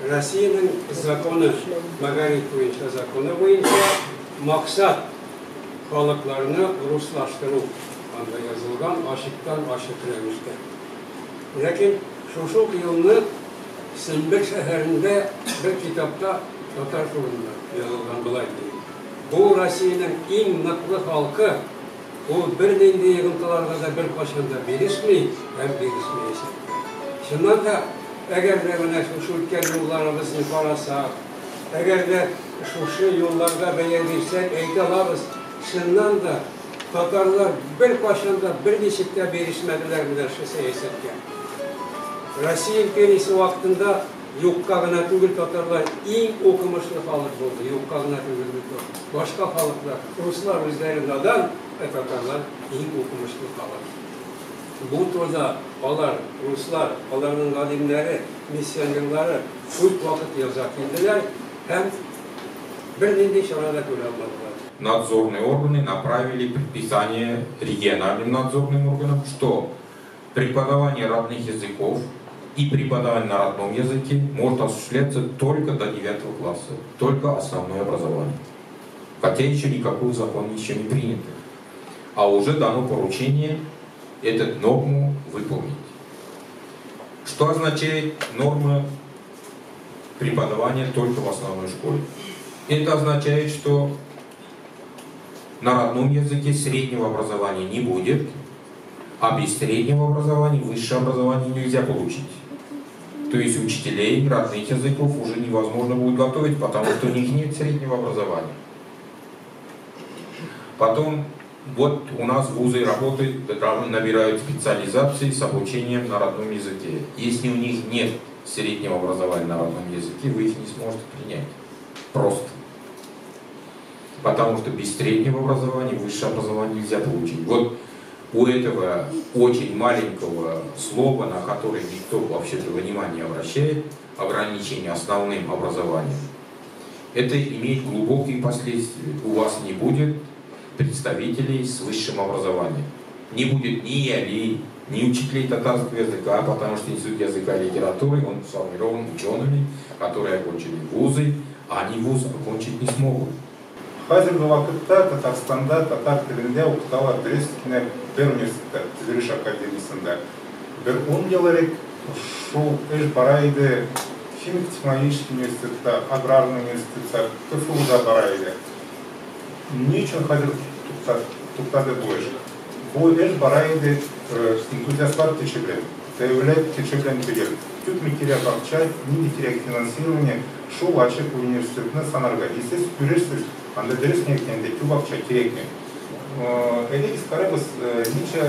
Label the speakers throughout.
Speaker 1: Россиянең законы, мәгариф буенча законы буенча максат халыкларны руслаштыру анда язылган ачыктан-ачык рәвештә. Ләкин шушы ук елны Сембер шәһәрендә бер китапта татар турында язылган болай ди: Бу Россиянең иң ныклы халкы, ул бернинди йогынтыларга да беркайчан да бирешми һәм бирешмәячәк тә. Чыннан да, әгәр дә менә шушы үткән юлларыбызны карасак, әгәр дә шушы юлларга бәя бирсәк, әйтә алабыз, чыннан да, татарлар беркайчан да, берничек тә бирешмәделәр менә шушы сәясәткә. Россия империясе вакытында юкка гына түгел татарлар иң укымышлы халык булды, юкка гына түгел бит ул. Башка халыклар, руслар үзләре надан, ә татарлар иң укымышлы халык. Бу турыда алар, руслар, аларның галимнәре, миссионерлары күп вакыт яза килделәр һәм бернинди чара да күрә алмадылар.
Speaker 2: Надзорные органы направили предписание региональным надзорным органам, что преподавание родных языков и преподавание на родном языке может осуществляться только до 9 класса, только основное образование. Хотя еще никакой закон еще не принят. А уже дано поручение эту норму выполнить. Что означает норма преподавания только в основной школе? Это означает, что на родном языке среднего образования не будет, а без среднего образования высшее образование нельзя получить. То есть учителей родных языков уже невозможно будет готовить, потому что у них нет среднего образования. Потом вот у нас вузы работают, набирают специализации с обучением на родном языке. Если у них нет среднего образования на родном языке, вы их не сможете принять. Просто. Потому что без среднего образования высшее образование нельзя получить. Вот у этого очень маленького слова, на которое никто вообще-то внимания не обращает, ограничение основным образованием, это имеет глубокие последствия. У вас не будет представителей с высшим образованием. Не будет ни ялей, ни учителей татарского языка, потому что Институт языка и литературы, он сформирован учеными, которые окончили вузы, а они вуз окончить не смогут.
Speaker 3: Хәзерге вакытта Татарстанда татар телендә укыталар дөрес кенә бер университетта, Төзелеш академиясендә. Бер 10 ел элек шул эш бара иде химик-технологический университетта, аграрный университетта, КФУда бара иде. Ни өчен хәзер туктады бу эш? Бу эш бара иде энтузиастлар көче белән, дәүләт көче белән түгел. Күпме кирәк акча, нинди кирәк финансирование, шул ачык университетны санарга. И сез күрерсез, анда дөрес әйткәндә күп акча кирәкми. Әйдәгез карыйбыз, ничә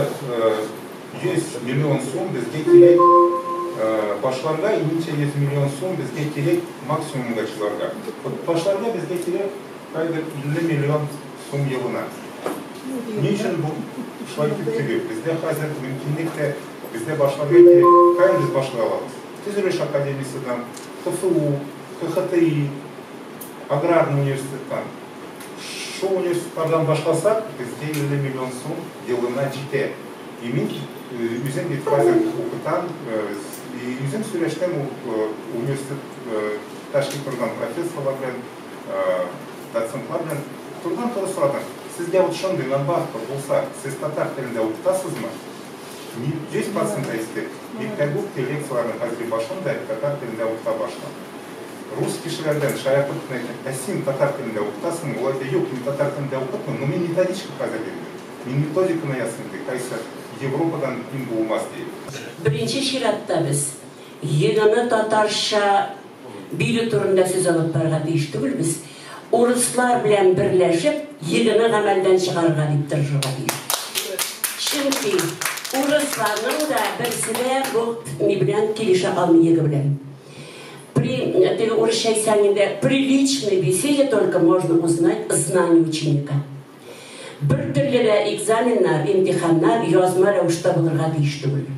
Speaker 3: 100 миллион сум безгә кирәк башларга, и ничә 100 миллион сум безгә кирәк максимумга чыгарга. Вот башларга безгә кирәк кайдыр 50 миллион сум елына. Ни өчен бу шулай күп түгел? Бездә хәзер мөмкинлек тә, бездә башларга кирәк. Каян без башлый алабыз? Төзелеш академиясеннән, КФУ, КХТИ, аграрный университеттан. Шул университетлардан башласак, безгә 50 миллион сум елына җитә. И мин үзем бит хәзер укытам, үзем сөйләштем университет тәшкил торган профессорлар белән, доцентлар белән. Турыдан-туры сорадым. Сезгә вот шундый надбавка булса, сез татар телендә укытасызмы? 100% әйтте. Иртәгүк лекцияләрне хәзер башлам да татар телендә укыта башлам. Рус кешеләрдән шаяртып кына әйтәм, ә син татар телендә укытасыңмы? Ул әйтә, юк, мин татар телендә укытмыйм, но мин методичка хәзерлим. Мин методиканы ясыйм, ди, кайсы Европадан ким булмас, ди.
Speaker 4: Беренче чиратта без ЕГЭны татарча бирү турында сүз алып барырга тиеш түгелбез. Урыслар белән берләшеп, ЕГЭны гамәлдән чыгарырга дип тырышырга тиеш. Чөнки урысларның да берсе дә бу ни белән килешә алмый ЕГЭ белән. При, теге урысча әйтсәң инде, при личной беседе только можно узнать знание ученика. Бер төрле дә экзаменнар, имтиханнар язма рәвештә булырга тиеш түгел.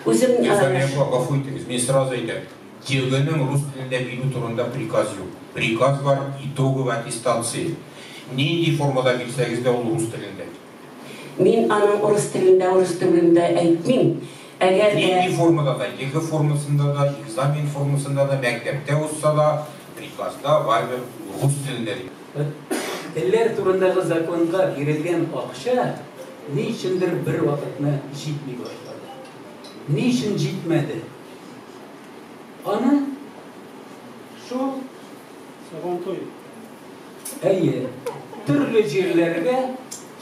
Speaker 4: Үзем
Speaker 2: Рузалия апа, гафу итегез, мин сразу әйтәм. ЕГЭның рус телендә бирү турында приказ юк. Приказ бар итоговой аттестации. Нинди формада бирсәгез дә ул рус телендә.
Speaker 4: Мин аның урыс телендә, урыс түгелендә әйтмим. Әгәр дә.
Speaker 2: Нинди формада да, ЕГЭ формасында да, экзамен формасында да, мәктәптә узса да, приказда барыбер рус телендә дип.
Speaker 5: Телләр турындагы законга бирелгән акча ни өчендер бер вакытны җитми башлады. Ни өчен җитмәде? Аны шул
Speaker 1: Сабантуй.
Speaker 5: Әйе, төрле җирләргә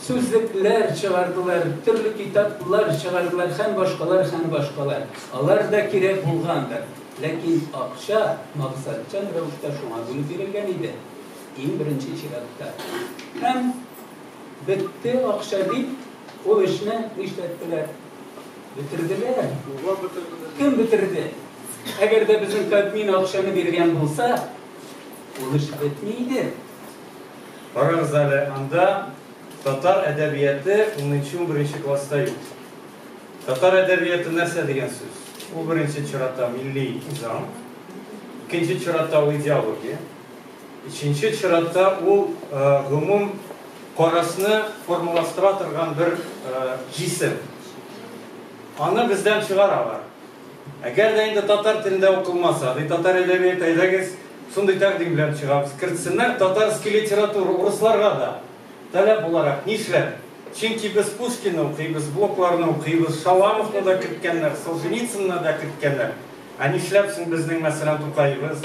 Speaker 5: сүзлекләр чыгардылар, төрле китаплар чыгардылар һәм башкалар, һәм башкалар. Алар да кирәк булгандыр. Ләкин акча максатчан рәвештә шуңа бүлеп бирелгән иде. Иң беренче чиратта. Һәм бетте акча дип, ул эшне нишләттеләр? Бетерделәр. Кем бетерде? Әгәр дә безнең Кабмин акчаны биргән булса, ул эш бетми иде.
Speaker 6: Карагыз әле, анда татар әдәбияты унынчы-унберенче класста юк. Татар әдәбияты нәрсә дигән сүз? Ул беренче чиратта милли үзаң, икенче чиратта ул идеология, өченче чиратта ул гомум карашны формалаштыра торган бер җисем. Аны бездән чыгаралар. Әгәр дә инде татар телендә укылмаса, ди татар әдәбияты, әйдәгез, шундый тәкъдим белән чыгабыз, кертсеннәр татарский литература урысларга да таләп буларак. Нишләп? Чөнки без Пушкинны укыйбыз, Блокларны укыйбыз, Шаламовны да керткәннәр, Солженицынны да керткәннәр. Ә нишләп соң безнең, мәсәлән, Тукаебыз,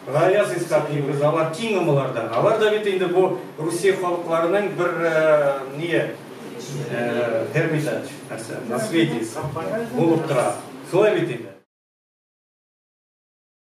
Speaker 6: Гаяз Исхакыебыз, алар киң ымылардан. Алар да бит инде бу Русия халыкларының бер ние, Hermitage, нәрсә, наследиесе булып тора. Шулай бит инде.